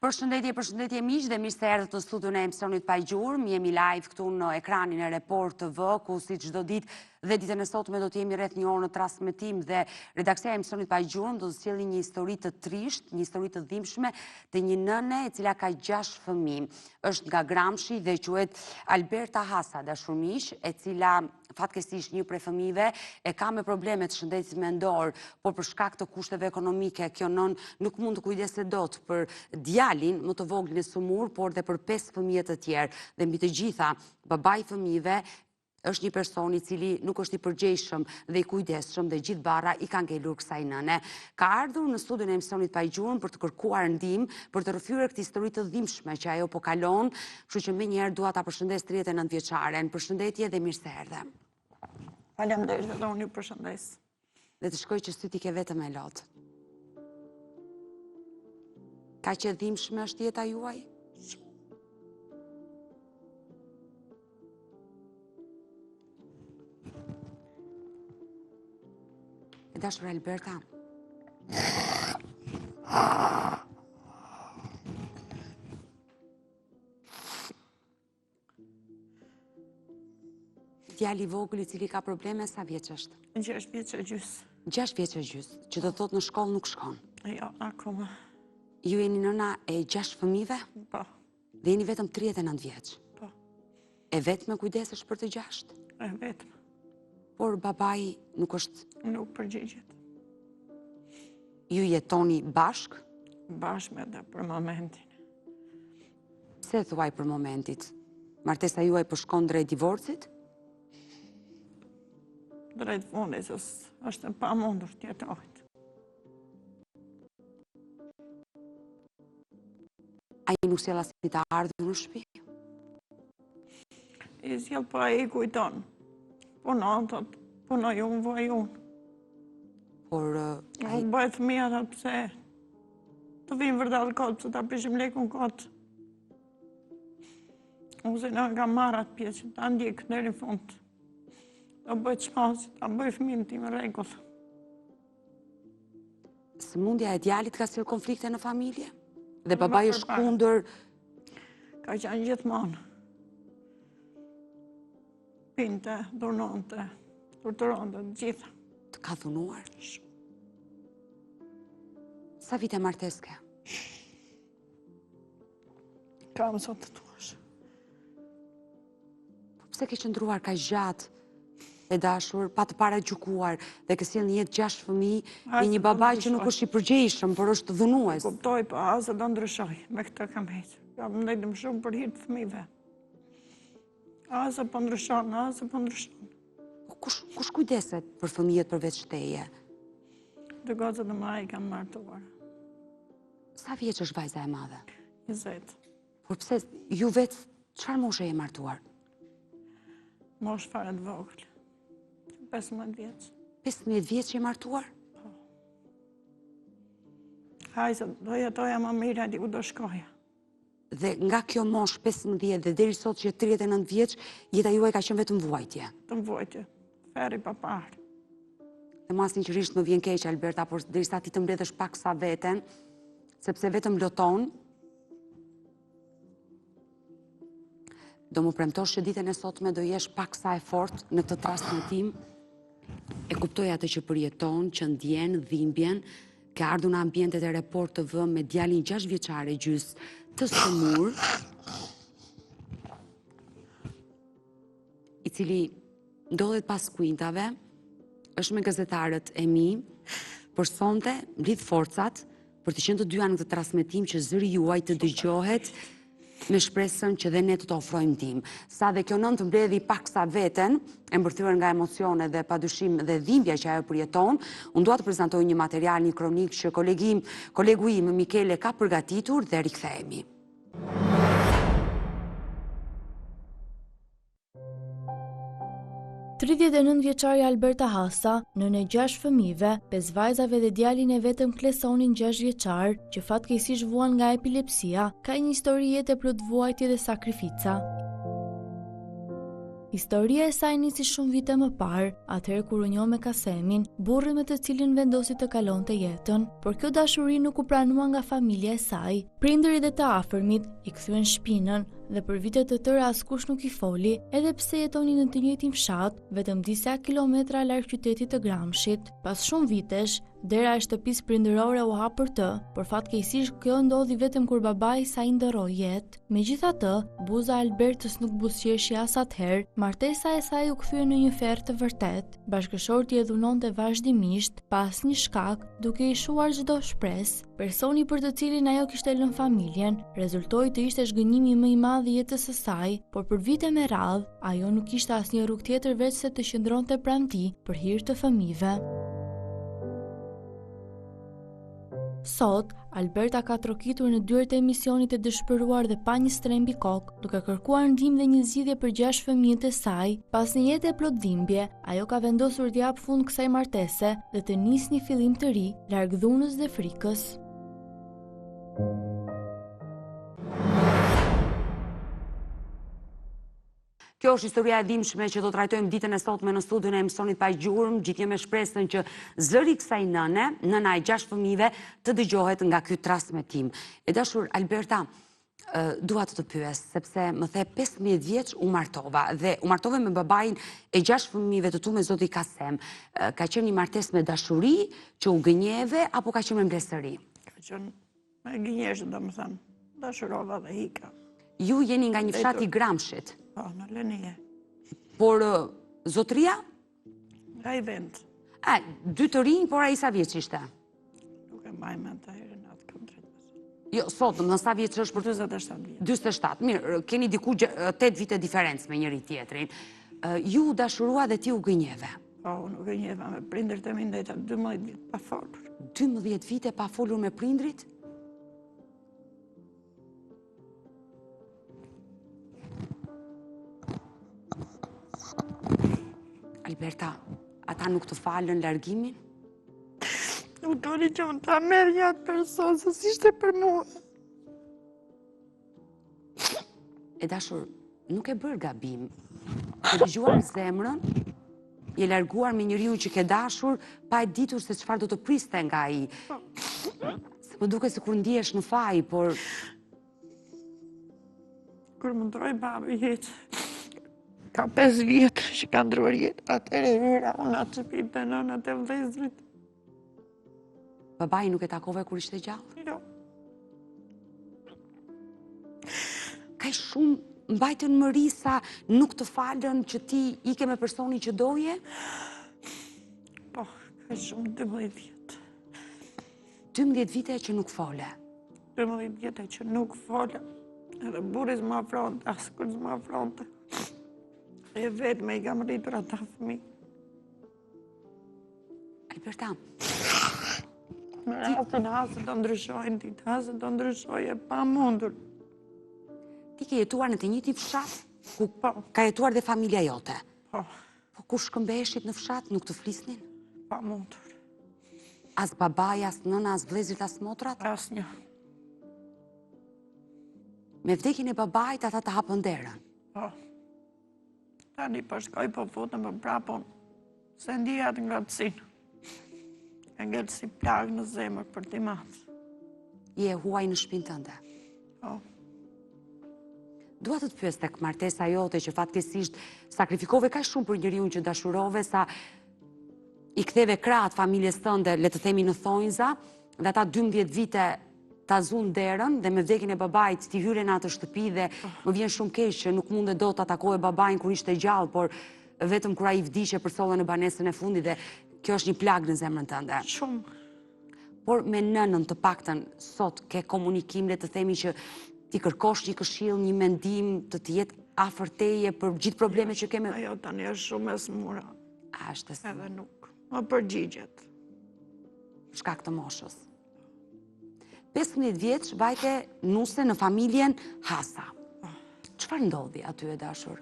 Përshëndetje, përshëndetje miq dhe mirë se erdhët në studion e emisionit Pa Gjurmë. Jemi live këtu në ekranin e Report TV, ku si çdo ditë dhe ditën e sotme do të jemi rreth një orë në transmetim dhe redaksia e emisionit Pa Gjurmë do të sjellë një histori të trishtë, një histori të dhimbshme të një nëne e cila ka 6 fëmijë. Është nga Gramshi dhe quhet Alberta Hasa, dashur miq, e cila fatkeqësisht një prej fëmijëve e ka me probleme të shëndetit mendor, por për shkak të kushteve ekonomike, kjo nënë nuk mund të kujdeset dot për djalin më të voglin e sëmurë, por dhe për 5 fëmijë të tjerë. Dhe mbi të gjitha, babai i fëmijëve është një person i cili nuk është i përgjegjshëm dhe i kujdesshëm dhe gjithë barra i ka ngelur kësaj nëne. Ka ardhur në studion e emisionit Pa Gjurmë për të kërkuar ndihmë, për të rrëfyer këtë histori të dhimbshme që ajo po kalon, Kështu që menjëherë dua ta përshëndes 39 vjeçaren. Përshëndetje dhe mirë se erdhe. Faleminderit dhe unë ju përshëndes. Dhe të shikoj që sytë i ke vetëm me lot. Kaq e dhimbshme është jeta juaj? E dashur Alberta. Djali i vogël i cili ka probleme, sa vjeç është? 6 vjeç e gjysë. 6 vjeç e gjysë, që do të thotë në shkollë nuk shkon. Jo, akoma. Ju jeni nëna e 6 fëmijëve? Po. Dhe jeni vetëm 39 vjeç? Po. E vetme kujdesesh për të gjashtë? E vetme. Por babai nuk është... Nuk përgjigjet. Ju jetoni bashkë? Bashkë me të për momentin. Pse thuaj për momentit? Martesa juaj po shkon drejt divorcit? Drejt fundit, është e pamundur të jetohet. Ai nuk sjell asnjë të ardhur në shtëpi? I sjell po ai i kujton. Punon, thot, punoj unë, vuaj unë. Por... Ai... Unë bëj fëmija, thot, pse? Të vijmë vërdallë kot, pse ta prishim lekun kot. Unë se në kam marrë atë pjesë, që ta ndjek deri në fund. Do bëj çmos, ta bëj fëmijën tim rregull. Sëmundja e djalit ka sjellë konflikte në familje? Dhe babai është kundër... Ka qenë gjithmonë. Pinte, dhunonte, torturonte, të gjitha. Të ka dhunuar? Sa vite martesë ke? Kam sot të thuash. Po pse ke qëndruar kaq gjatë e dashur, pa të paragjykuar dhe ke sjellë në jetë gjashtë fëmijë me një baba që nuk është i përgjegjshëm, por është dhunues. Kuptoj, po as do ndryshoj, me këtë kam heqë. Jam ndejtë më shumë për hir të fëmijëve. As po ndryshon, as po ndryshon. Po kush, kush kujdeset për fëmijët përveç teje? Dy gocat e mëdha i kam martuar. Sa vjeç është vajza e madhe? 20. Por pse ju vetë çfarë moshe je martuar? Moshë fare të vogël. 15 vjeç. 15 vjeç je martuar? Po. Hajde, do jetoja më mirë, hajde ku do shkoja. Dhe nga kjo moshë 15 dhe deri sot që je 39 vjeç, jeta juaj ka qenë vetëm vuajtje. Vetëm vuajtje. Ferr i paparë. Dhe mua sinqerisht më vjen keq Alberta, por derisa ti të mbledhësh paksa veten, sepse vetëm loton, Do më premtosh që ditën e sotme do jesh paksa e fortë në këtë transmetim. E kuptoj atë që përjeton, që ndjen, dhimbjen, ke ardhur në ambientet e Report TV me djalin 6 vjeçar e gjysë të sëmurë, i cili ndodhet pas kuintave, është me gazetarët e mi, por sonte mblidh forcat për të qenë të dyja në këtë transmetim që zëri juaj të dëgjohet me shpresën që dhe ne të të ofrojmë ndihmë. Sa dhe kjo nënë të mbledhi paksa veten, e mbërthyer nga emocione dhe padyshim dhe dhimbja që ajo përjeton, unë dua të prezantoj një material, një kronikë që kolegi im, kolegu im Mikele ka përgatitur dhe rikthehemi. 39 vjeçarja Alberta Hasa, nënë e 6 fëmijëve, 5 vajzave dhe djalin e vetëm Klesonin 6 vjeçar, që fatkeqësisht vuan nga epilepsia, ka një histori jete plot vuajtje dhe sakrifica. Historia e saj nisi shumë vite më parë, atëherë kur u njoh me Kasemin, burrin me të cilin vendosi të kalonte jetën. Por kjo dashuri nuk u pranua nga familja e saj. Prindërit dhe të afërmit i kthyen shpinën dhe për vite të tëra askush nuk i foli, edhe pse jetonin në të njëjtin fshat, vetëm disa kilometra larg qytetit të Gramshit. Pas shumë vitesh, Dera e shtëpisë prindërore u hap për të, por fatkeqësisht kjo ndodhi vetëm kur babai i saj ndërroi jetë. Megjithatë, buza e Albertës nuk buzëqeshi as atëherë, martesa e saj u kthye në një ferr të vërtetë. Bashkëshorti e dhunonte vazhdimisht, pa asnjë shkak, duke i shuar çdo shpresë. Personi për të cilin ajo kishte lënë familjen, rezultoi të ishte zhgënjimi më i madh i jetës së saj, por për vite me radhë, ajo nuk kishte asnjë rrugë tjetër veçse të qëndronte pranë tij për hir të fëmijëve. Sot, Alberta ka trokitur në dyert e emisionit e dëshpëruar dhe pa një strehë mbi kokë, duke kërkuar ndihmë dhe një zgjidhje për gjashtë fëmijët e saj. Pas një jete plot dhimbje, ajo ka vendosur t'i japë fund kësaj martese dhe të nisë një fillim të ri, larg dhunës dhe frikës. Kjo është historia e dhimbshme që do trajtojmë ditën e sotme në studion e emisionit Pa Gjurmë, gjithnjë me shpresën që zëri i kësaj nëne, nëna e gjashtë fëmijëve, të dëgjohet nga ky transmetim. E dashur Alberta, dua të të pyes, sepse më the 15 vjeç u martova dhe u martove me babain e gjashtë fëmijëve të tu me zoti Kasem. Ka qenë një martesë me dashuri që u gënjeve apo ka qenë me mblesëri? Ka qenë me gënjeshtër, domethënë, dashurova dhe ika. Ju jeni nga një fshat i Gramshit? Po, në Lenie. Por, zotëria? Nga ai vend. A, dy të rinj, por ai sa vjeç ishte? Nuk e mbaj mend atëherë në atë këndrit. Jo, sot, në sa vjeç është për... 27 vjeç. 27, mirë, keni diku 8 vite diferencë me njëri-tjetrin. Ju u dashurua dhe ti u gënjeve. Po, unë u gënjeva me prindërit e mi ndejta 12 vite pa folur. 12 vite pa folur me prindërit? Alberta, ata nuk të falën largimin? Nuk doni që unë ta merrja atë person, se s'ishte për mua. E dashur, nuk ke bërë gabim. Ke dëgjuar zemrën, je larguar me njeriun që ke dashur, pa e ditur se çfarë do të priste nga ai. Se më duket sikur ndihesh në faj, por... Kur më ndërroi babi jetë, ka 5 vjet që ka ndërruar jetë, atëherë hyra unë në atë shtëpi te nëna te vëllezërit. Babain nuk e takove kur ishte gjallë? Jo. Kaq shumë mbajtën mëri sa nuk të falën që ti ike me personin që doje? Po, kaq shumë 12 vjet. 12 vite që nuk fole? 12 vite që nuk fole. Edhe burri s'më afronte, askush s'më afronte. E vetme i kam rritur ata fëmijë. Alberta. Me rastin a se do ndryshojnë ditë, a se do ndryshoj e pamundur. Ti ke jetuar në të njëjtin fshat, ku po. ka jetuar dhe familja jote. Po. Po kur shkëmbeheshit në fshat, nuk të flisnin? Pamundur. As babai, as nëna, as vëllezërit, as motrat? Asnjë. Me vdekjen e babait, ata të hapën derën? Po. Tani po shkoj, po futem, po prapë unë. S'e ndjej atë ngrohtësinë. E ngel si plagë në zemër për t'i madhë. Je e huaj në shpinë tënde? Po. Dua të të pyes tek martesa jote që fatkeqësisht sakrifikove kaq shumë për njeriun që dashurove sa i ktheve krahët familjes tënde, le të themi në thonjza, dhe ata 12 vite ta zunë derën dhe me vdekjen e babait ti hyre në atë shtëpi dhe më vjen shumë keq që nuk munde dot ta takoje babain kur ishte gjallë, por vetëm kur ai vdiq e përcolle në banesën e fundit dhe kjo është një plagë në zemrën tënde. Shumë. Por me nënën të paktën sot ke komunikim, le të themi që t'i kërkosh një këshillë, një mendim të të jetë afër teje për gjithë problemet që kemi. Ajo tani është shumë e sëmurë. A është e sëmurë? Edhe nuk më përgjigjet. Shkak të moshës. 15 vjeç vajte nuse në familjen Hasa. Çfarë ndodhi aty e dashur?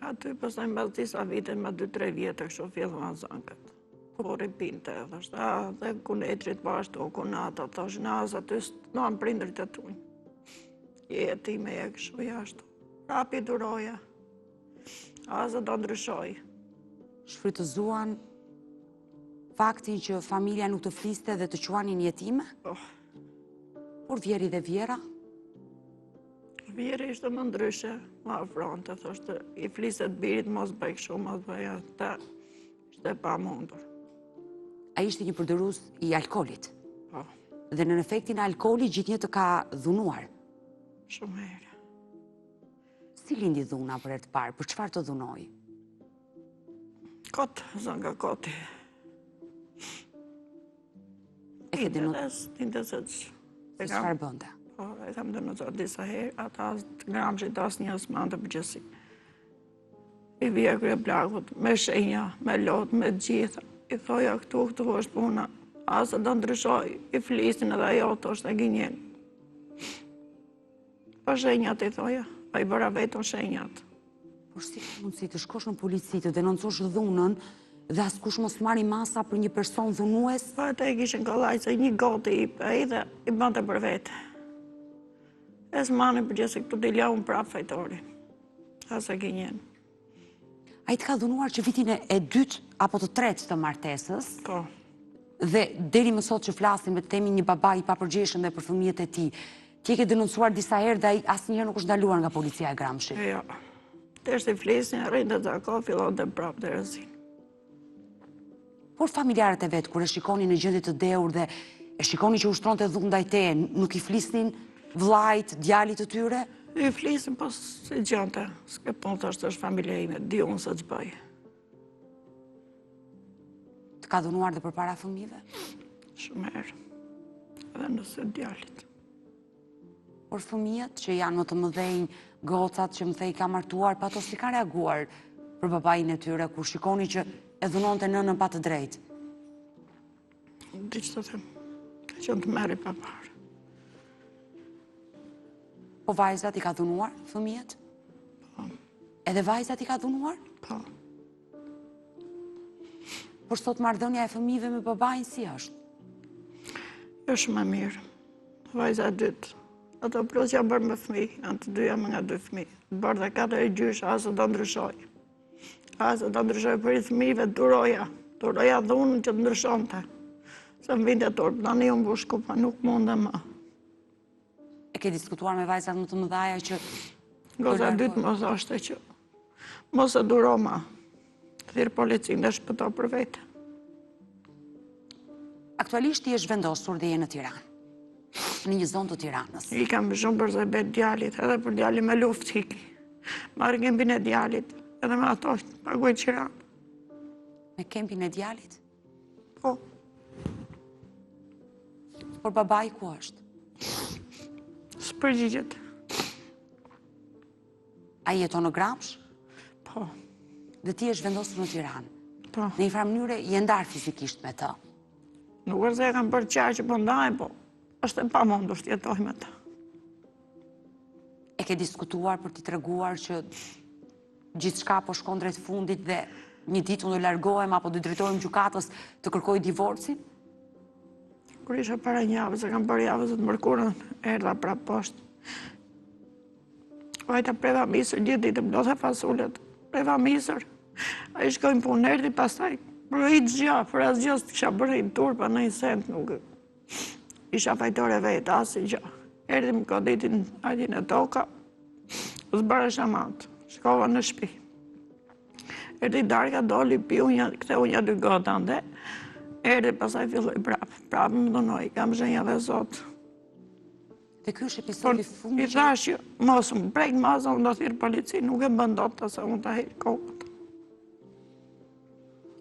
Aty pastaj mbas disa vite, mbas 2-3 vjetë, kështu filluan zënkat. Burri pinte, thoshte, a, dhe kunetrit po ashtu, kunata, thoshin, a, aty s'të prindërit e tu. Je ti me e kështu, ja ashtu. Prapë i duroja. As do ndryshoj. Shfrytëzuan faktin që familja nuk të fliste dhe të quanin jetime? Po. Por vjehrri dhe vjehrra? Vjehrri ishte më ndryshe, më afronte, thoshte, i fliste të birit, mos bëj kështu, mos bëj atë, ishte e pamundur. Ai ishte një përdorues i alkoolit? Po. Dhe nën efektin e alkoolit gjithnjë të ka dhunuar? Shumë herë. Si lindi dhuna për herë të parë? Për çfarë të dhunoi? Kot, zënka koti. E ke denu... Tinte se që... Se çfarë bënte? Po, e kam denoncuar disa herë, ata të Gramshit asnjë s'mbante përgjegjësi. I vija kryeplakut, me shenja, me lot, me gjitha. I thoja këtu, këtu është puna. As do ndryshoj, i flisin edhe ajo, thoshte gënjen. Po shenjat i thoja, a i bëra vetë shenjat. Por si ka mundësi të shkosh në polici, të denoncosh dhunën dhe askush mos marri masa për një person dhunues? Po ata e kishin kollaj se një gotë i ai dhe i bënte për vete. E s'mbanin përgjegjësi këtu t'i lë unë prapë fajtorin. As e gënjen. Ai të ka dhunuar që vitin e dytë apo të tretë të martesës? Po. Dhe deri më sot që flasim, le të themi një baba i papërgjegjshëm dhe për fëmijët e tij. Ti e ke denoncuar disa herë dhe ai asnjëherë nuk është ndaluar nga policia e Gramshit. Jo. Thjesht i flisnin, rrinte ca kohë, fillonte prapë terezin. Por familjarët e vet, kur e shikonin në gjendje të dehur dhe e shikonin që ushtronte dhunë ndaj teje, nuk i flisnin vllait, djalit të tyre? I flisnin, po s'i dëgjonte. S'ke punë, thoshte është familja ime, di unë se ç'bëj. Të ka dhunuar dhe përpara fëmijëve? Shumë herë. Edhe në sy djalit. Por fëmijët që janë më të mëdhenj, gocat që më the i ka martuar, pa to si kanë reaguar për babain e tyre, kur shikonin që e dhunonte nënën pa të drejtë? Nuk di ç'të them, ka qenë tmerr i paparë. Po vajzat i ka dhunuar fëmijët? Po. Edhe vajzat i ka dhunuar? Po. Por sot marrëdhënia e fëmijëve me babain si është? Jo shumë e mirë. Vajza e dytë. Ato plus janë bërë me fëmijë, janë të dyja me nga dy fëmijë. Bërë dhe katër e gjysh, as do ndryshoj. As do ndryshoj për hir fëmijëve, duroja. Duroja dhunën që të ndryshonte. Se më vinte turp, tani u mbush kupa, nuk mundem më. E ke diskutuar me vajzat më të mëdhaja që... Goca e dytë më thoshte që mos e duro ma, thirr policinë dhe shpëto për vete. Aktualisht ti je zhvendosur dhe je në Tiranë, në një zonë të Tiranës. I kam shumë për zë bet djalit, edhe për djalin me luftë iki. Marr kempin e djalit, edhe me ato paguaj qiranë. Me kempin e djalit? Po. Por babai ku është? S'përgjigjet. Ai jeton në Gramsh? Po. Dhe ti je zhvendosur në Tiranë? Po. Në një farë mënyre je ndarë fizikisht me të? Nuk është se e kam bërë qartë që po ndahem, po është e pamundur të jetoj me të. E ke diskutuar për t'i treguar që gjithçka po shkon drejt fundit dhe një ditë unë do largohem apo do drejtohem gjykatës të kërkoj divorcin? Kur isha para një javës, e kam bërë javës të mërkurën, erdha prapë poshtë. Vajta preva misër, gjithë ditën, mblodha fasulet, preva misër. Ai shkoi në punë, erdhi pastaj, për hiç gjë, për asgjë, s'të kisha bërë një turp, në një send, nuk isha fajtore vetë, asnjë gjë. Erdhi më goditi erdhi në toka, S'bëra shamatë, shkova në shpi. Erdhi darka, doli, piu një, ktheu një dy gota ande, erdhi pastaj filloi prapë, prapë më dhunoi, kam shenja dhe sot. Dhe ky është episodi i fundit I thashë që mos më prek ma, se unë do thirr policinë, nuk e bën dot se unë ta heq kokën.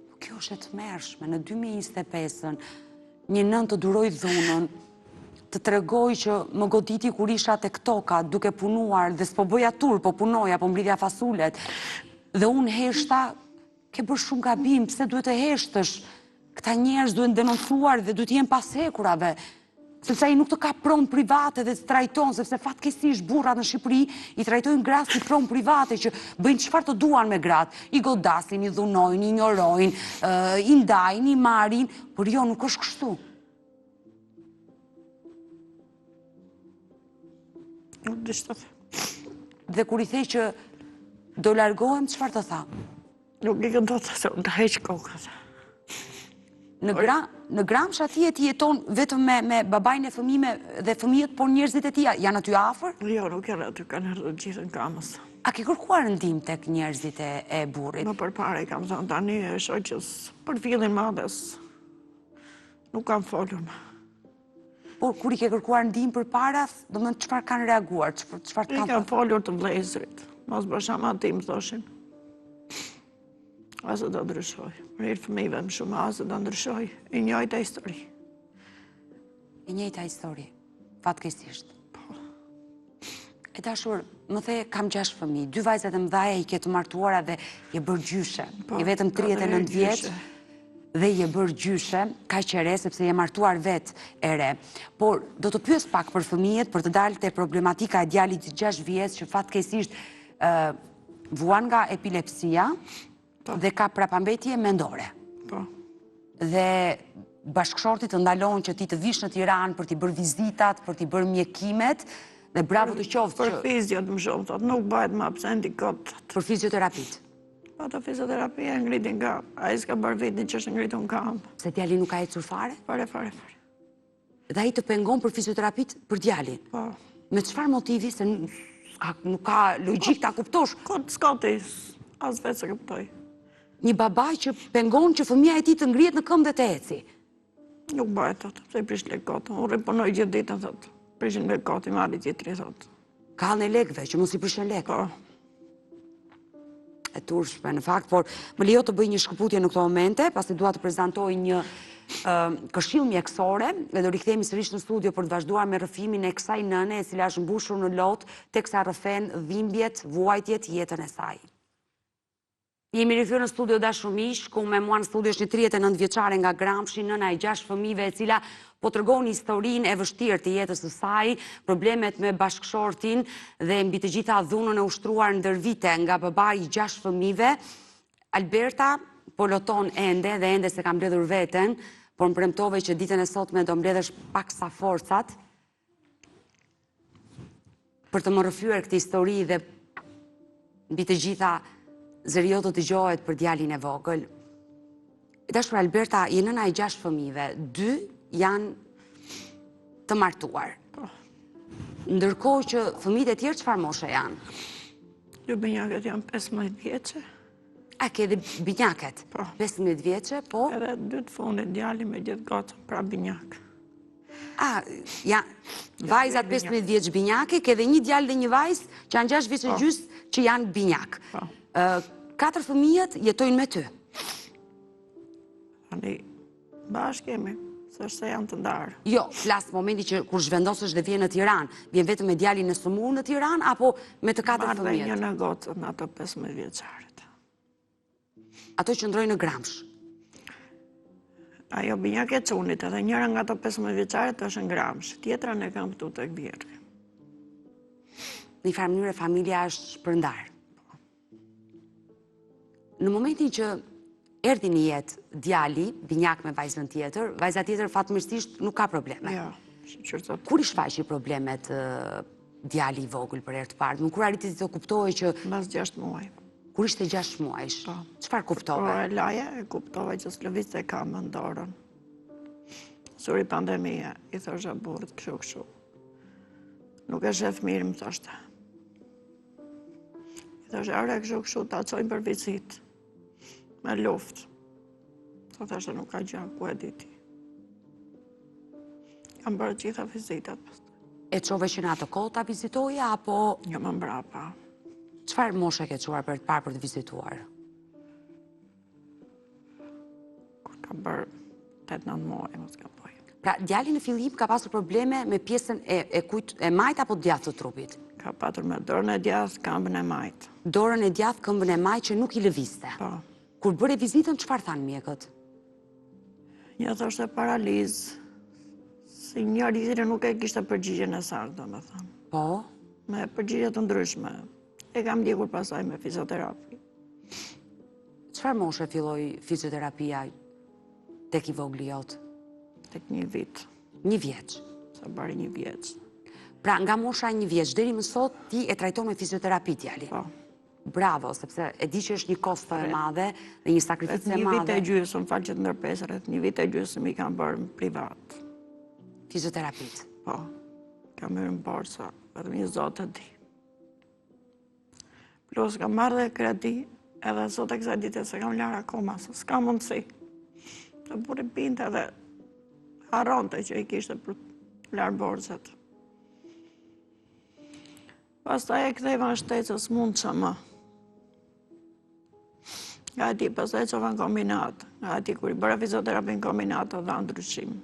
Po kjo është e tmerrshme, në 2025-ën, një nënë të durojë dhunën, të tregojë që më goditi kur isha tek toka, duke punuar, dhe s'po bëja turp, po punoja, po mblidhja fasulet, dhe unë heshta, ke bërë shumë gabim, pse duhet të heshtësh, këta njerëz duhen denoncuar dhe duhet të jenë pas hekurave, Sepse ai nuk të ka pronë private dhe të trajton, sepse fatkeqësisht burrat në Shqipëri i trajtojnë gratë si pronë private që bëjnë çfarë të duan me gratë, i godasin, i dhunojnë, i injorojnë, i ndajnë, i marrin, por jo nuk është kështu. Nuk di ç'të them. Dhe kur i the që. Do largohem, çfarë të tha? Nuk ikën dot, se unë të heq kokën. Në, gra, në Gramsh atje ti jeton vetëm me, me babain e fëmijëve dhe fëmijët, por njerëzit e tij janë aty afër? Jo, nuk janë aty, kanë ardhur gjithë në Kamëz. A ke kërkuar ndihmë tek njerëzit e, e burrit? Më përpara i kam thënë tani e shoh që s'përfillin më dhe nuk kam folur më. Por kur i ke kërkuar ndihmë përpara, domethënë çfarë kanë reaguar, çfarë të kanë? I kanë folur të vëllezërit. Mos bësh ama ti më thoshin. As do ndryshoj. Për hir fëmijëve më shumë as do ndryshoj. E njëjta histori. E njëjta histori. Fatkeqësisht. Po. E dashur, më the, kam 6 fëmijë, dy vajzat e mëdhaja i ke të martuara dhe je bërë gjyshe. Po, je vetëm 39 vjeç dhe je bërë gjyshe, kaq e re, sepse je martuar vetë e re. Por, do të pyes pak për fëmijët, për të dalë te problematika e djalit 6 vjeç, që fatkeqësisht vuan nga epilepsia po. dhe ka prapambetje mendore. Po. Dhe bashkëshorti të ndalon që ti të vish në Tiranë për t'i bërë vizitat, për t'i bërë mjekimet, dhe bravo të qoftë që... Për fiziot më shumë, thotë, nuk bëhet më absenti kot. Për fizioterapitë. Po të fizioterapia ngritin ka, ai s'ka bërë vitin që është ngritur në këmbë. Se djali nuk ka ecur fare? Fare, fare, fare. Dhe ai të pengon për fizioterapitë për djalin. Po. Me çfarë motivi se nuk ka logjikë ta kuptosh? Kot s'koti, as vetë s'e kuptoj. Një baba që pengon që fëmija e tij të ngrihet në këmbë dhe të eci. Nuk bëhet, thotë, se i prish lekët kot. Unë punoj gjithë ditën, thotë. Prishin lekët kot, i marri tjetri, thotë. Ka hallin e lekëve, që mos i prishen lekët. Po. E turpshme në fakt, por më lejo të bëj një shkëputje në këto momente, pasi dua të prezantoj një këshillë mjekësore dhe do rikthehemi sërish në studio për të vazhduar me rrëfimin e kësaj nëne e cila është mbushur në lot teksa rrëfen dhimbjet, vuajtjet, jetën e saj. Jemi rikthyer në studio dashur miq, ku me mua në studio është një 39 vjeçare nga Gramshi, nëna e 6 fëmijëve e cila po tregon historinë e vështirë të jetës së saj, problemet me bashkëshortin dhe mbi të gjitha dhunën e ushtruar ndër vite nga babai i 6 fëmijëve. Alberta po loton ende dhe ende s'e ka mbledhur veten, por më premtove që ditën e sotme do mbledhësh paksa forcat për të më rrëfyer këtë histori dhe mbi të gjitha zëri jot të dëgjohet për djalin e vogël. E dashur Alberta, je nëna e 6 fëmijëve, dy janë të martuar. Po. Ndërkohë që fëmijët e tjerë çfarë moshe janë? Dy binjaket janë 15 vjeçe. A ke dhe binjaket? Po. 15 vjeçe, po? Edhe dy të fundit djali me gjithë gocën, pra binjak. A, ja, vajzat 15 vjeç binjake, ke dhe një djalë dhe një vajzë që janë 6 vjeç e po. gjysë që janë binjak. Po. Katër fëmijët jetojnë me ty. Tani, bashkë jemi, s'është se janë të ndarë. Jo, flas momenti që kur zhvendosesh dhe vjen në Tiranë, vjen vetëm me djalin e sëmurë në Tiranë, apo me të katër fëmijët? Marr dhe një në gocën, në ato 15 vjeçaret. Ato qëndrojnë në Gramsh. Ajo binjake e çunit, edhe njëra nga ato 15 vjeçaret është në Gramsh, tjetrën e kam këtu tek vjehrri. Në një farë mënyre familja është shpërndarë. Në momentin që erdhi në jetë djali, binjak me vajzën tjetër, vajza tjetër fatmirësisht nuk ka probleme. Jo, shyqyr Zotit. Kur i shfaqi problemet djali i vogël për herë të parë? Kur arriti të kuptoje që... Mbas 6 muaj. Kur ishte 6 muajsh? Po. Çfarë kuptove? Po, e laje, e kuptova që s'lëvizte kamën dorën. Zuri pandemia, i thosha burrit, kështu, kështu. Nuk e shef mirë, më thoshte. I thosha, ore, kështu, kështu, ta çojmë për vizitë. Me luftë. Të thoshte nuk ka gjë, ku e di ti. Kam bërë gjitha vizitat. E çove që në atë kohë ta vizitoje, apo... Jo më mbrapa. Çfarë moshe ke çuar për të parë për të vizituar? Kur ka bërë 8-9 muaj, mos gaboj. Pra, djali në fillim ka pasur probleme me pjesën e, e kujt, e majtë apo djathtë të trupit? Ka patur me dorën e djathtë, këmbën e majtë. Dorën e djathtë, këmbën e majtë që nuk i lëvizte. Po. Kur bëre vizitën, çfarë thanë mjekët? Një thoshte paralizë, se njëri tjetri nuk e kishte përgjigjen e saktë, domethënë. Po? Me përgjigje të ndryshme. E kam ndjekur pastaj me fizioterapi. Çfarë moshe filloi fizioterapia tek i vogli jot? Tek një vit. Një vjeç? Sa bëri një vjeç. Pra, nga mosha një vjeç, deri më sot, ti e trajton me fizioterapi, djalin? Po. Bravo, sepse e di që është një kosto e madhe dhe një sakrificë e madhe. Një vit e gjysmë, më fal që të ndërpres, rreth një vit e gjysmë i kam bërë në privat. Fizioterapitë? Po, kam hyrë në borxhe, vetëm një Zot e di. Plus, kam marrë dhe kredi, edhe sot e kësaj dite s'e kam larë akoma, se s'ka mundësi. Dhe burri pinte dhe harronte që i kishte për larë borxhet. Pastaj e ktheva në shtet se s'mundsha më. Nga aty, pastaj e çova në kombinat. Nga aty, kur i bëra fizioterapi në kombinat, dha ndryshim.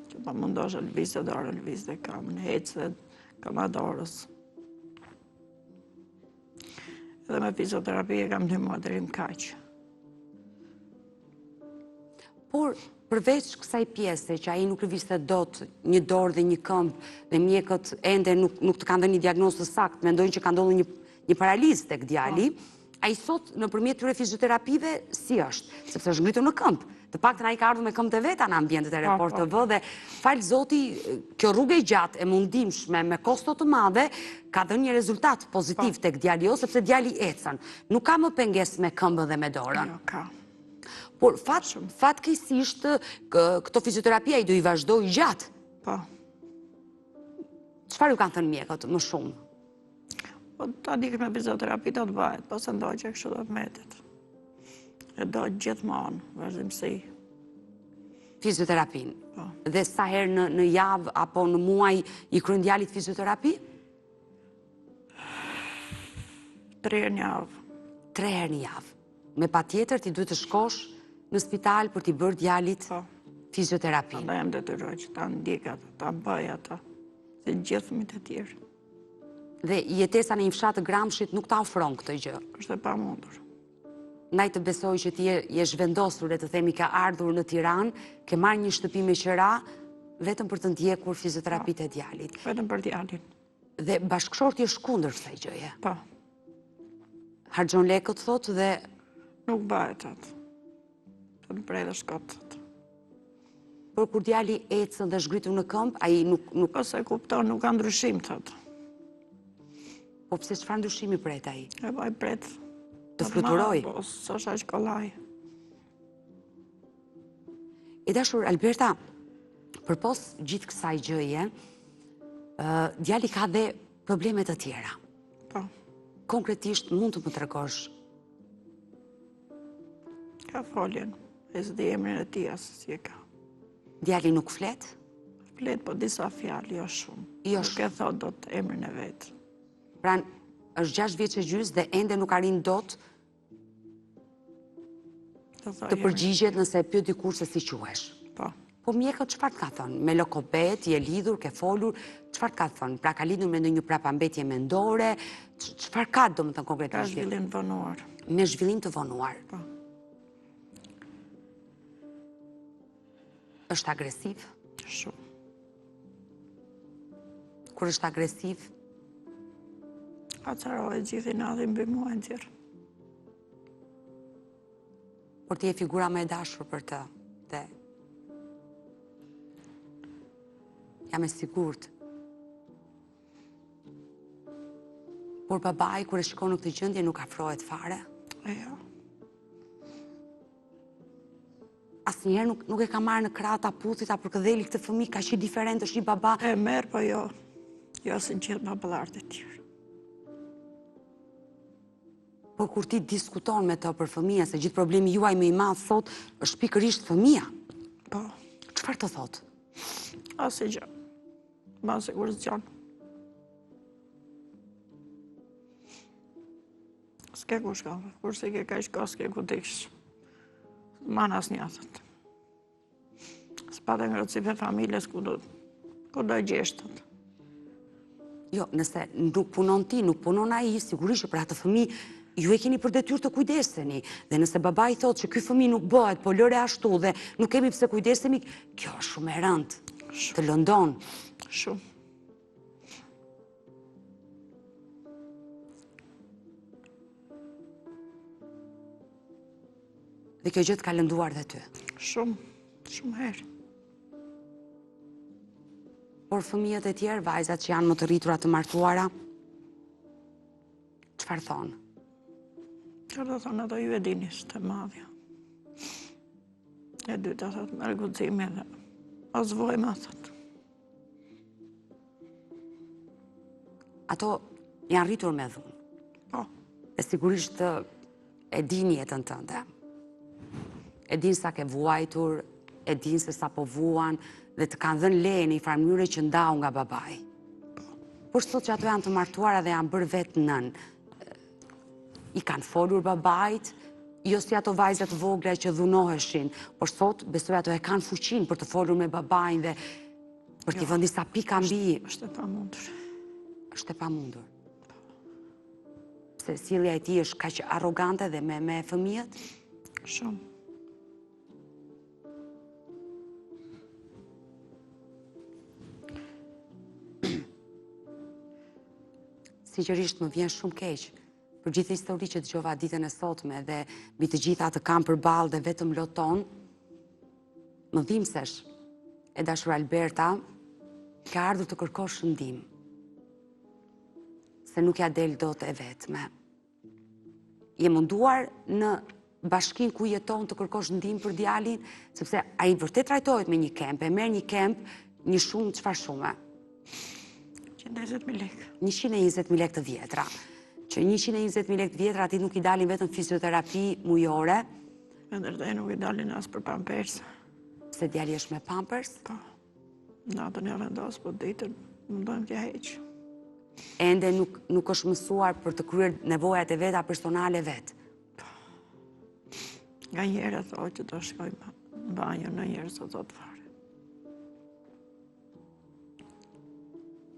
Që po mundohesha lëvizte dorën, lëvizte kamën, ecte këmba dorës. Edhe me fizioterapi e kam ndihmuar deri më kaq. Por, përveç kësaj pjese që ai nuk lëvizte dot një dorë dhe një këmbë dhe mjekët ende nuk, nuk të kanë dhënë një diagnozë të saktë, mendojnë që ka ndodhur një, një paralizë tek djali, po. ai sot nëpërmjet këtyre fizioterapive si është, sepse është ngritur në këmbë. Të paktën ai ka ardhur me këmbët e veta në ambientet e po, Report po. TV dhe falë Zotit kjo rrugë e gjatë e mundimshme me kosto të madhe ka dhënë një rezultat pozitiv po. tek djali jo sepse djali ecën. Nuk ka më pengesë me këmbën dhe me dorën. Jo, ka. Por fat fatkeqësisht këto fizioterapi ai do i vazhdojë gjatë. Po. Çfarë ju kanë thënë mjekët më shumë? Po ta ndjekësh me fizioterapi do të bëhet, po s'e ndoqe kështu do të mbetet. E do gjithmonë, vazhdimësi. Fizioterapinë. Po. Dhe sa herë në, në javë apo në muaj i kryen djalit fizioterapi? Tre herë në javë. Tre herë në javë. Me patjetër ti duhet të shkosh në spital për t'i bërë djalit po. fizioterapinë. Prandaj jam detyruar që ta ndjek atë, ta bëj atë, si gjithë fëmijët e tjerë. Dhe jetesa në një fshat të Gramshit nuk ta ofron këtë gjë. Është e pamundur. Ndaj të besoj që ti je, je zhvendosur le të themi ke ardhur në Tiranë, ke marrë një shtëpi me qera vetëm për të ndjekur fizioterapitë e djalit. Vetëm për djalin. Dhe bashkëshorti është kundër kësaj gjëje. Po. Harxhon lekët thotë dhe nuk bëhet thotë. Të të bredhësh kot thotë. Por kur djali ecën dhe është ngritur në këmbë, ai nuk nuk Po s'e kupton, nuk ka ndryshim thotë. Po pse çfarë ndryshimi pret ai? E po ai pret. Të fluturojë. Po s'është aq kollaj. E dashur Alberta, përpos gjithë kësaj gjëje, djali ka dhe probleme të tjera. Po. Konkretisht mund të më tregosh Ka foljen, e s'di emrin e tij as si e ka. Djali nuk flet? Flet po disa fjalë, jo shumë. Jo shumë. Nuk e thotë dot emrin e vet. Pra, është 6 vjeç e gjysmë dhe ende nuk arrin dot të përgjigjet nëse e pyet dikush se si quhesh. Po. Po mjekët çfarë të kanë thënë? Me logoped, je lidhur, ke folur, çfarë të kanë thënë? Pra ka lindur me ndonjë prapambetje mendore, çfarë ka domethënë konkretisht? Ka zhvillim të vonuar. Me zhvillim të vonuar. Po. Është agresiv? Shumë. Kur është agresiv? Acarohet gjithë inatin mbi mua e nxjerr. Por ti je figura më e dashur për të dhe jam e sigurt. Por babai kur e shikon në këtë gjendje nuk afrohet fare? E jo. Asnjëherë nuk, nuk e ka marrë në krahë ta puthi, ta përkëdheli këtë fëmijë, kaq diferent është një baba. E merr, po jo. Jo si gjithë baballarët e tjerë. Por kur ti diskuton me të për fëmijën, se gjithë problemi juaj më i madh sot është pikërisht fëmija. Po. Çfarë të thotë? Asgjë. Bën sikur s'dëgjon. S'ke ku shkon, kur s'e ke kaq kohë, s'ke ku të ikësh. S'man asnjë, thotë. S'pate ngrohtësi të familjes ku do, ku do gjesh, thotë. Jo, nëse nuk punon ti, nuk punon ai, sigurisht që për atë fëmijë ju e keni për detyrë të kujdeseni. Dhe nëse babai thotë që ky fëmijë nuk bëhet, po lëre ashtu dhe nuk kemi pse kujdesemi, kjo është shumë e rëndë. Të lëndon. Shumë. Dhe kjo gjë të ka lënduar dhe ty? Shumë, shumë herë. Por fëmijët e tjerë, vajzat që janë më të rritura të martuara, çfarë thonë? Çfarë do thonë ato ju e dini, s'të madhja. E dyta, thotë, merr guximin dhe mos vuaj ma, thotë. Ato janë rritur me dhunë. Po. E sigurisht e dinë jetën tënde. E dinë sa ke vuajtur, e dinë se sa po vuan, dhe të kanë dhënë leje në një farë mënyre që ndau nga babai. Po. Por sot që ato janë të martuara dhe janë bërë vetë nënë, i kanë folur babait, jo si ato vajza të vogla që dhunoheshin, por sot besoj ato e kanë fuqinë për të folur me babain dhe për t'i jo, vënë disa pika mbi. Është e pamundur. Është e pamundur. Pse sjellja e tij është kaq arrogante dhe me me fëmijët? Shumë. Sinqerisht më vjen shumë keq për gjithë historitë që dëgjova ditën e sotme dhe mbi të gjitha të kam përballë dhe vetëm loton. Më dhimbsesh. E dashur Alberta, ke ardhur të kërkosh ndihmë. Se nuk ia del dot e vetme. Je munduar në bashkinë ku jeton të kërkosh ndihmë për djalin, sepse ai vërtet trajtohet me një kemp, e merr një kemp një shumë çfarë shume? 120.000 lekë. 120.000 lekë të vjetra. Që 120.000 lekë të vjetra atij nuk i dalin vetëm fizioterapi mujore. Edhe nuk i dalin as për pampers. Se djali është me pampers? Po. Natën ia vendos, po ditën mundohem t'ia heq. Ende nuk, nuk është mësuar për të kryer nevojat e veta personale vetë. Po. Nganjëherë thotë që do shkojmë në banjë, ndonjëherë s'e thotë fare.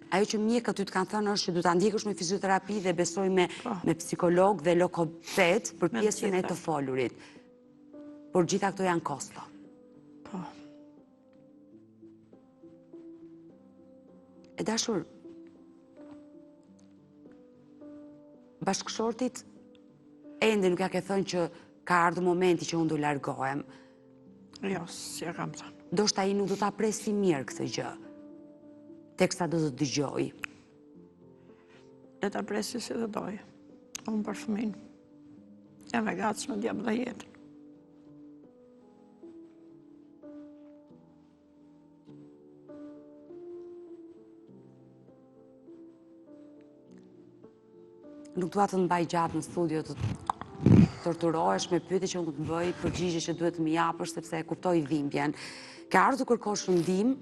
Ajo që mjekët ty të kanë thënë është që do ta ndjekësh me fizioterapi dhe besoj me, po. me psikolog dhe logoped për pjesën e të folurit. Por gjitha këto janë kosto. Po. E dashur, bashkëshortit ende nuk ia ke thënë që ka ardhur momenti që unë do largohem. Jo, s'ia kam thënë. Ndoshta ai nuk do ta presi mirë këtë gjë, teksa do të dëgjojë. Le ta presi si të dojë, unë për fëmin. Jam e gatshme t'jap dhe jetën. Nuk dua të mbaj gjatë në studio të torturohesh me pyetje që unë të bëj, përgjigje që duhet të më japësh sepse e kuptoj dhimbjen. Ke ardhur të kërkosh ndihmë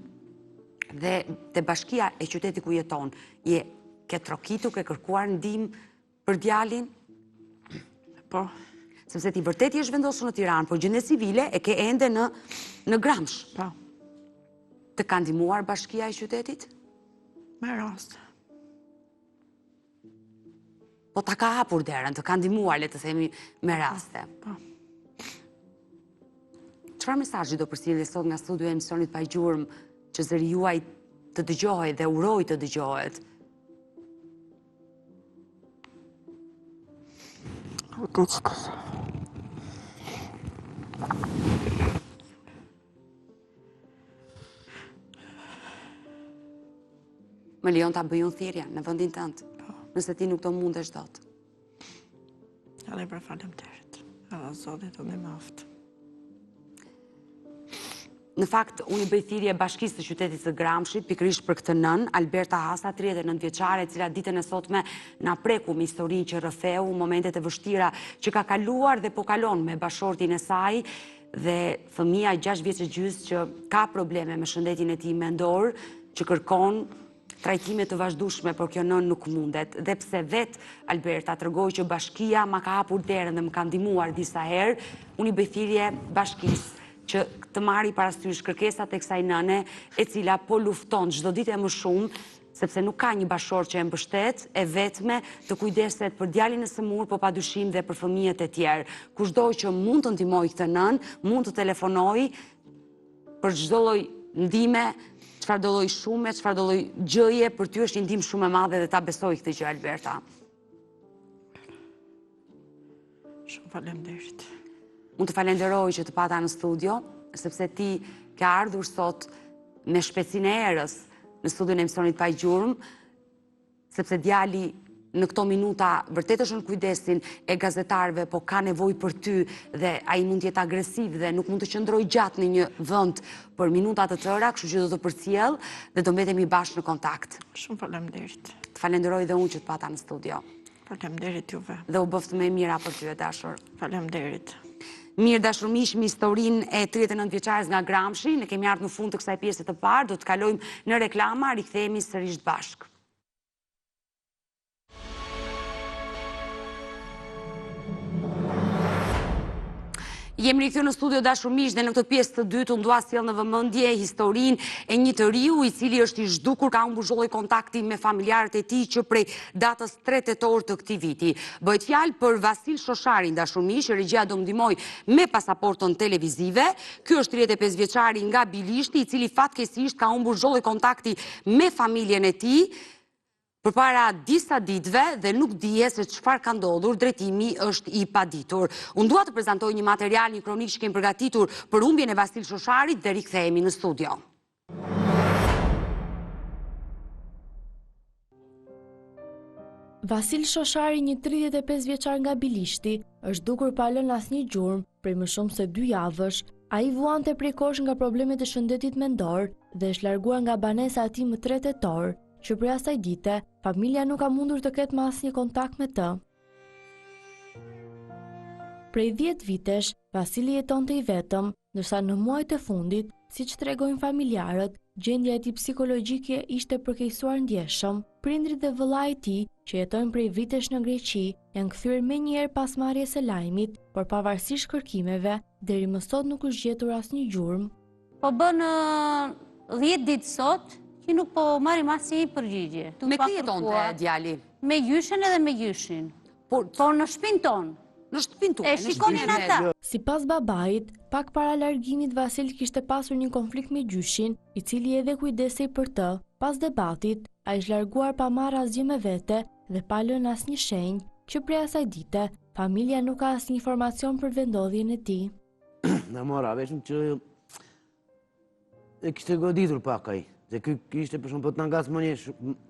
dhe te bashkia e qytetit ku jeton, je ke trokitur, ke kërkuar ndihmë Për djalin? Po. Sepse ti vërtet je zhvendosur në Tiranë, por gjendjen civile e ke ende në, në Gramsh. Po. Të ka ndihmuar bashkia e qytetit? Me raste. Po ta ka hapur derën, të ka ndihmuar, le të themi, me raste. Po. Çfarë mesazhi do përcillje sot nga studio e emisionit Pa Gjurmë, që zëri juaj të dëgjohet dhe uroj të dëgjohet? Më lejon ta bëj unë thirrjen në vendin tënd, po. nëse ti nuk do mundesh dot. Edhe për faleminderit. Edhe Zoti të ndihmoftë. Në fakt, unë i bëj thirrje bashkisë së qytetit të Gramshit, pikërisht për këtë nënë, Alberta Hasa, 39 vjeçare, e cila ditën e sotme na preku me historinë që rrëfeu, momentet e vështira që ka kaluar dhe po kalon me bashkëshortin e saj dhe fëmija 6 vjeç e gjysmë që ka probleme me shëndetin e tij mendor, që kërkon trajtime të vazhdueshme, por kjo nënë nuk mundet. Dhe pse vetë Alberta tregoi që bashkia ma ka hapur derën dhe më ka ndihmuar disa herë, unë i bëj thirrje bashkisë që të marri parasysh kërkesat e kësaj nëne, e cila po lufton çdo ditë e më shumë, sepse nuk ka një bashkëshort që e mbështet, e vetme të kujdeset për djalin e sëmurë, po padyshim dhe për fëmijët e tjerë. Kushdo që mund të ndihmojë këtë nënë, mund të telefonojë për çdo lloj ndihme, çfarëdo lloj shume, çfarëdo lloj gjëje, për ty është një ndihmë shumë e madhe dhe ta besoj këtë gjë Alberta. Shumë faleminderit. Unë të falenderoj që të pata në studio, sepse ti ke ardhur sot me shpejtësinë e erës në studion e emisionit Pa Gjurmë, sepse djali Në këto minuta vërtet është në kujdesin e gazetarëve, po ka nevojë për ty dhe ai mund të jetë agresiv dhe nuk mund të qëndrojë gjatë në një vend për minuta të tëra, kështu që do të përcjell dhe do mbetemi bashkë në kontakt. Shumë faleminderit. Të falenderoj dhe unë që të pata në studio. Faleminderit juve. Dhe u bëftë më e mira për ty e dashur. Faleminderit. Mirë dashur miq, me historinë e 39 vjeçares nga Gramshi, ne kemi ardhur në fund të kësaj pjese të parë, do të kalojmë në reklama, rikthehemi sërish bashkë. Jemi rikthyer në studio dashur miq dhe në këtë pjesë të dytë unë dua sjell në vëmendje historinë e një të riu i cili është i zhdukur ka humbur çdo lloj kontakti me familjarët e tij që prej datës 3 tetor të këtij viti. Bëhet fjalë për Vasil Shosharin dashur miq, regjia do më ndihmojë me pasaportën televizive. Ky është 35 vjeçari nga Bilishti i cili fatkeqësisht ka humbur çdo lloj kontakti me familjen e tij. Përpara disa ditëve dhe nuk dihet se çfarë ka ndodhur, drejtimi është i paditur. Unë dua të prezantoj një material, një kronikë që kemi përgatitur për humbjen e Vasil Shosharit dhe rikthehemi në studio. Vasil Shoshari, një 35 vjeçar nga Bilishti, është zhdukur pa lënë asnjë gjurmë prej më shumë se dy javësh. Ai vuante prej kohësh nga problemet e shëndetit mendor dhe është larguar nga banesa e tij më 3 tetor. Që prej asaj dite, familja nuk ka mundur të ketë më asnjë kontakt me të. Prej 10 vitesh, Vasili jetonte i vetëm, ndërsa në muajt e fundit, siç tregojnë familjarët, gjendja e tij psikologjike ishte përkeqësuar ndjeshëm. Prindërit dhe vëllai i tij, që jetojnë prej vitesh në Greqi, janë kthyer menjëherë pas marrjes së lajmit, por pavarësisht kërkimeve, deri më sot nuk është gjetur asnjë gjurmë. Po bën 10 ditë sot, që nuk po marrim asnjë përgjigje. Me kë jetonte djali? Me gjyshen edhe me gjyshin. Po, po në shpinë tonë. Në shtëpinë tuaj, E shikonin ata. Sipas babait, pak para largimit Vasil kishte pasur një konflikt me gjyshin, i cili edhe kujdesej për të. Pas debatit, ai është larguar pa marrë asgjë me vete dhe pa lënë asnjë shenjë. Që prej asaj dite, familja nuk ka asnjë informacion për vendndodhjen e tij. Na mora veshin që e kishte goditur pak ai. Dhe ky kishte për shumë po të na ngacmon një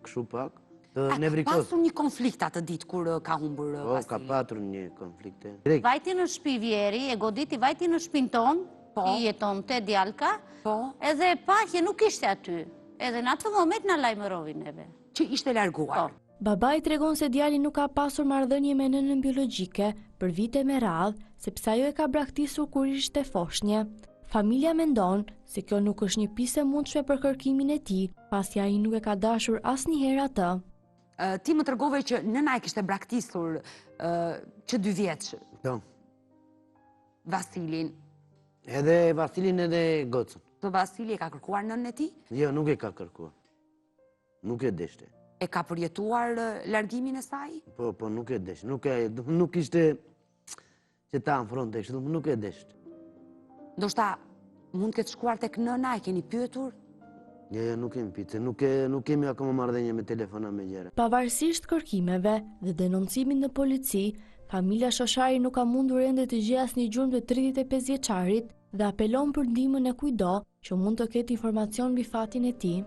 kështu pak. Të nevrikos. A ka pasur një konflikt atë ditë kur ka humbur po, Vasili? Po, ka patur një konflikt. Vajti në shpi vjeri, e goditi, vajti në shpinë tonë, po. i jetonte djalka, po. edhe pa që nuk ishte aty. Edhe në atë moment na lajmëroi neve. Që ishte larguar. Po. Babai tregon se djali nuk ka pasur marrëdhënie me nënën biologjike për vite me radhë, sepse ajo e ka braktisur kur ishte foshnje. Familja mendon se kjo nuk është një pistë e mundshme për kërkimin e tij, pasi ai nuk e ka dashur asnjëherë atë. Ti më tregove që nëna e kishte braktisur që dy vjeç. Po. Vasilin. Edhe Vasilin edhe gocën. Po Vasili e ka kërkuar nënën e tij? Jo, nuk e ka kërkuar. Nuk e deshte. E ka përjetuar largimin e saj? Po, po, nuk e deshte. Nuk, e, nuk ishte që ta afronte, kështu nuk e deshte. Ndoshta mund të ketë shkuar tek nëna, e keni pyetur? Jo, jo, nuk kemi pyetur, nuk, e, nuk kemi akoma marrëdhënie me telefona me gjëra. Pavarësisht kërkimeve dhe denoncimit në polici, familja Shoshari nuk ka mundur ende të gjejë asnjë gjurmë të 35 vjeçarit dhe apelon për ndihmën e kujtdo që mund të ketë informacion mbi fatin e tij.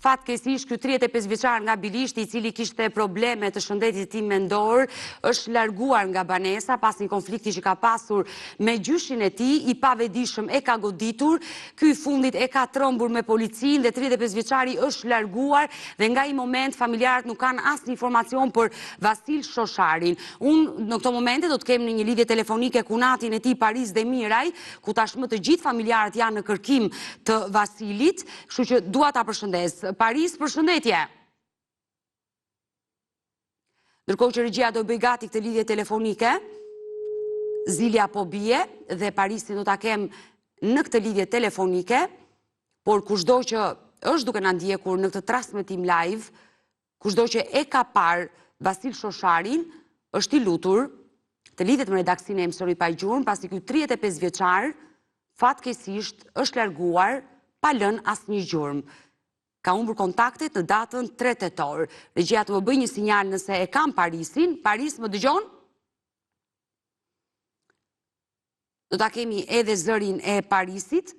Fatkeqësisht, ky 35 vjeçar nga Bilishti, i cili kishte probleme të shëndetit të tij mendor, është larguar nga banesa pas një konflikti që ka pasur me gjyshin e tij, i pavetëdijshëm e ka goditur, ky i fundit e ka trembur me policinë dhe 35 vjeçari është larguar dhe nga ai moment familjarët nuk kanë asnjë informacion për Vasil Shosharin. Unë në këto momente do të kem në një lidhje telefonike kunatin e tij Paris Demiraj, ku tashmë të gjithë familjarët janë në kërkim të Vasilit, kështu që dua ta përshëndes. Paris, përshëndetje. Ndërkohë që regjia do bëjë gati këtë lidhje telefonike, zilja po bie dhe Parisin do ta kem në këtë lidhje telefonike, por kushdo që është duke na ndjekur në këtë transmetim live, Kushdo që e ka parë Vasil Shosharin, është i lutur të lidhet me redaksinë e emisionit Pa Gjurmë, pasi ky 35 vjeçar fatkeqësisht është larguar pa lënë asnjë gjurmë. Ka humbur kontaktet në datën 3 tetor. Regjia të më bëjë një sinjal nëse e kam Parisin. Paris, më dëgjon? Do ta kemi edhe zërin e Parisit.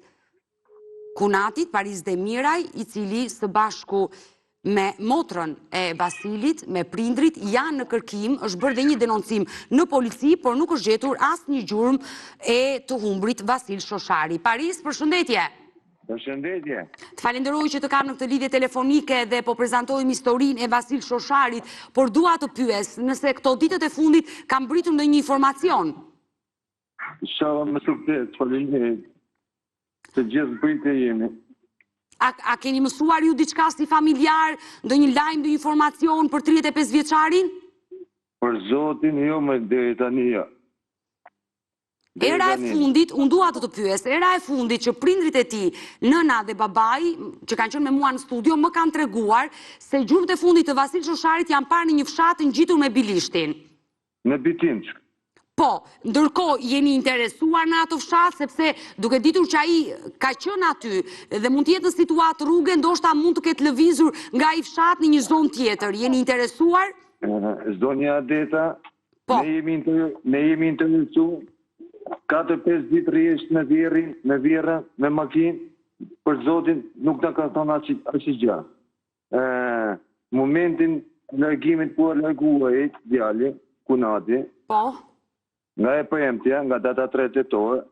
kunatit Paris Demiraj, i cili së bashku me motrën e Vasilit, me prindrit, janë në kërkim, është bërë dhe një denoncim në polici, por nuk është gjetur asnjë gjurmë e të humburit Vasil Shoshari. Paris, përshëndetje! Përshëndetje! Të falenderoj që të kam në këtë lidhje telefonike dhe po prezantojmë historinë e Vasil Shosharit, por dua të pyes, nëse këto ditët e fundit ka mbërritur ndonjë informacion? Ishalla me sukses, faleminderit. Të gjithë në pritje jemi. A, a keni mësuar ju diçka si familjar, ndonjë lajm, ndonjë informacion për 35 vjeçarin? Për zotin, jo më deri tani jo. Hera e fundit, unë dua të të pyes, hera e fundit që prindrit e tij, nëna dhe babai, që kanë qenë me mua në studio, më kanë treguar se gjurmët e fundit të Vasil Shosharit janë parë në një fshat ngjitur me Bilishtin. Në Bitinc. Po, ndërkohë jeni interesuar në atë fshat sepse duke ditur që ai ka qenë aty dhe mund të jetë në situatë rruge, ndoshta mund të ketë lëvizur nga ai fshat në një zonë tjetër. Jeni interesuar? Zonja Adeta, Po. Ne jemi ne jemi interesu 4-5 ditë rresht me vjehrrin, me vjehrrën, me makinë, për zotin nuk na ka thonë asnjë asnjë gjë. Ë momentin e largimit ku u largua ai djali, kunati. Po. Nga e premtja, nga data 3 tetor,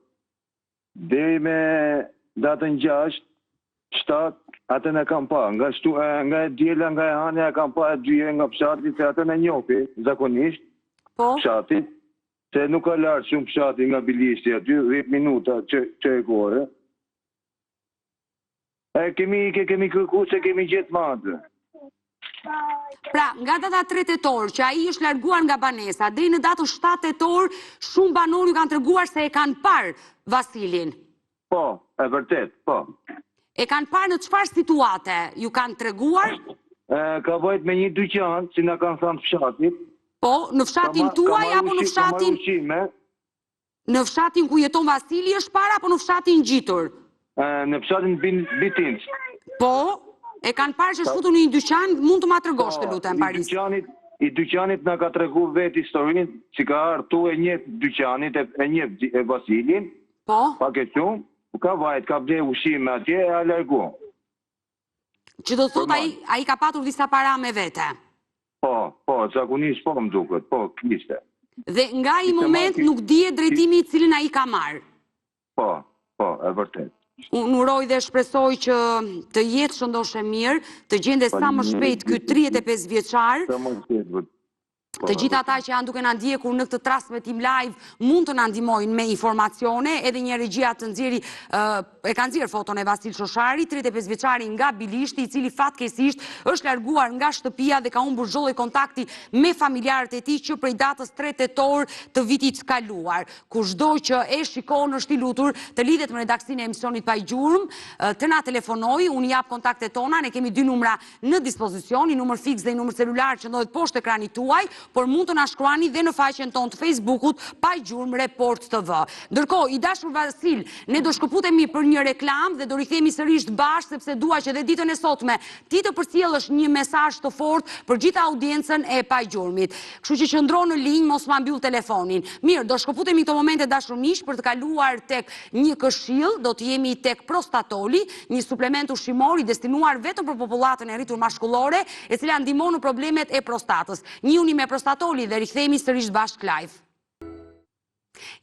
Deri me datën 6, 7, atën e kam pa, nga, shtu, nga e diela, nga e hanja e kam pa e dy herë nga fshati, se atën e njofi, zakonisht, po. fshatit, se nuk ka larg shumë fshati nga Bilishti aty, 10 minuta që, që e kore. E kemi ke kemi kërku s'e kemi gjetë ma atë. Pra, nga data 3 tetor, që ai është larguar nga banesa, deri në datën 7 tetor, shumë banorë ju kanë treguar se e kanë parë Vasilin. Po, e vërtet, po. E kanë parë në çfarë situate, ju kanë treguar? E, ka vajt me një dyqan, si na kanë thënë fshatit. Po, në fshatin tuaj apo në fshatin... Në fshatin ku jeton Vasili është parë apo në fshatin ngjitur? Në fshatin Bitinc. Po, e kanë parë që është futur në një dyqan, mund të ma tregosh të po, lutem Paris. I dyqanit, i dyqanit na ka tregu vetë historinë, që ka ardhur tu e njeh dyqanit, e njeh e Vasilin. Po. Pak e shumë, ka vajt, ka ble ushqime atje e a largu. Që do thotë ai ai ka patur disa para me vete. Po, po, zakonisht po më duket, po, kishte. Dhe nga ai moment nuk dihet drejtimi i cilin ai ka marrë. Po, po, e vërtet. Unë uroj dhe shpresoj që të jetë shëndosh e mirë, të gjendet sa më shpejt ky 35 vjeçar. Sa më shpejt, Të gjithë ata që janë duke na ndjekur në këtë transmetim live mund të na ndihmojnë me informacione, edhe një regjia të nxjerri e ka nxjerrë foton e Vasil Shosharit, 35 vjeçari nga Bilishti, i cili fatkeqësisht është larguar nga shtëpia dhe ka humbur çdo lloj kontakti me familjarët e tij që prej datës 3 tetor të vitit të kaluar. Kushdo që e shikon është i lutur të lidhet me redaksinë e emisionit Pa Gjurmë, të na telefonojë, unë i jap kontaktet tona, ne kemi dy numra në dispozicion, një numër fiks dhe një numër celular që ndodhet poshtë ekranit tuaj, por mund të na shkruani dhe në faqen tonë të Facebookut Pa Gjurmë Report TV. Ndërkohë, i dashur Vasil, ne do shkëputemi për një reklamë dhe do rikthehemi sërish bashkë sepse dua që dhe ditën e sotme ti të përcjellësh një mesazh të fortë për gjithë audiencën e Pa Gjurmit. Kështu që qëndro në linjë, mos ma mbyll telefonin. Mirë, do shkëputemi këto momente dashur miq për të kaluar tek një këshillë, do të jemi tek Prostatoli, një suplement ushqimor i destinuar vetëm për popullatën e rritur mashkullore, e cila ndihmon në problemet e prostatës. Njihuni me Prostatoli dhe rikthehemi sërish bashkë live.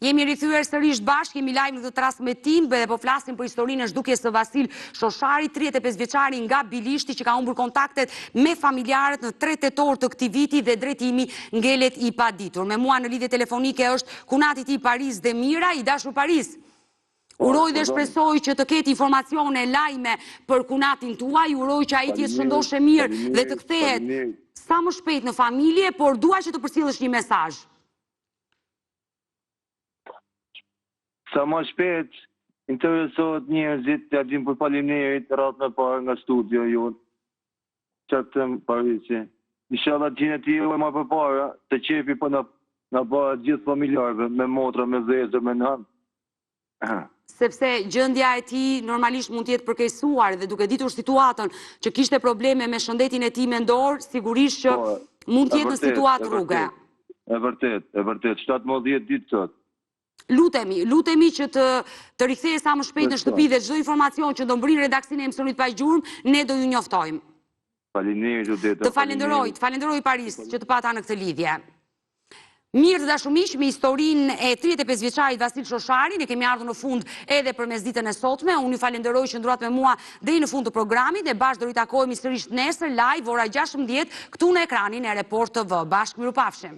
Jemi rikthyer sërish bashkë, jemi live në këtë transmetim dhe po flasim për historinë e zhdukjes së Vasil Shosharit, 35 vjeçari nga Bilishti që ka humbur kontaktet me familjarët në 3 tetor të këtij viti dhe drejtimi ngelet i paditur. Me mua në lidhje telefonike është kunati i tij Paris Demira, i dashur Paris. Uroj dhe shpresoj që të ketë informacione, lajme për kunatin tuaj, uroj që ai të jetë shëndosh e mirë dhe të kthehet sa më shpejt në familje, por dua që të përcjellësh një mesazh. Sa më shpejt interesohet njerëzit, ja dim për faleminderit radhë me parë nga studio jonë. Ça të them Parisi. Ishalla gjendet i e ma përpara, të qefi po na na bëhet gjithë familjarëve, me motra, me vëllezër, me nënë. Sepse gjendja e tij normalisht mund të jetë përkeqësuar dhe duke ditur situatën që kishte probleme me shëndetin e tij mendor, sigurisht që po, mund të jetë në situatë rruge. E vërtet, e vërtet, 17 ditë sot. Lutemi, lutemi që të të rikthehesh sa më shpejt në shtëpi dhe çdo informacion që do mbërrijë në redaksinë e emisionit Pa Gjurmë, ne do ju njoftojmë. Faleminderit Odeta. Të falenderoj, të falenderoj Paris që të pata në këtë lidhje. Mirë të dashur miq, me historinë e 35 vjeçarit Vasil Shoshari, ne kemi ardhur në fund edhe për mesditën e sotme. Unë ju falenderoj që qëndruat me mua deri në fund të programit dhe bashkë do ritakohemi sërish nesër live ora 16 këtu në ekranin e Report TV. Bashkë mirupafshim.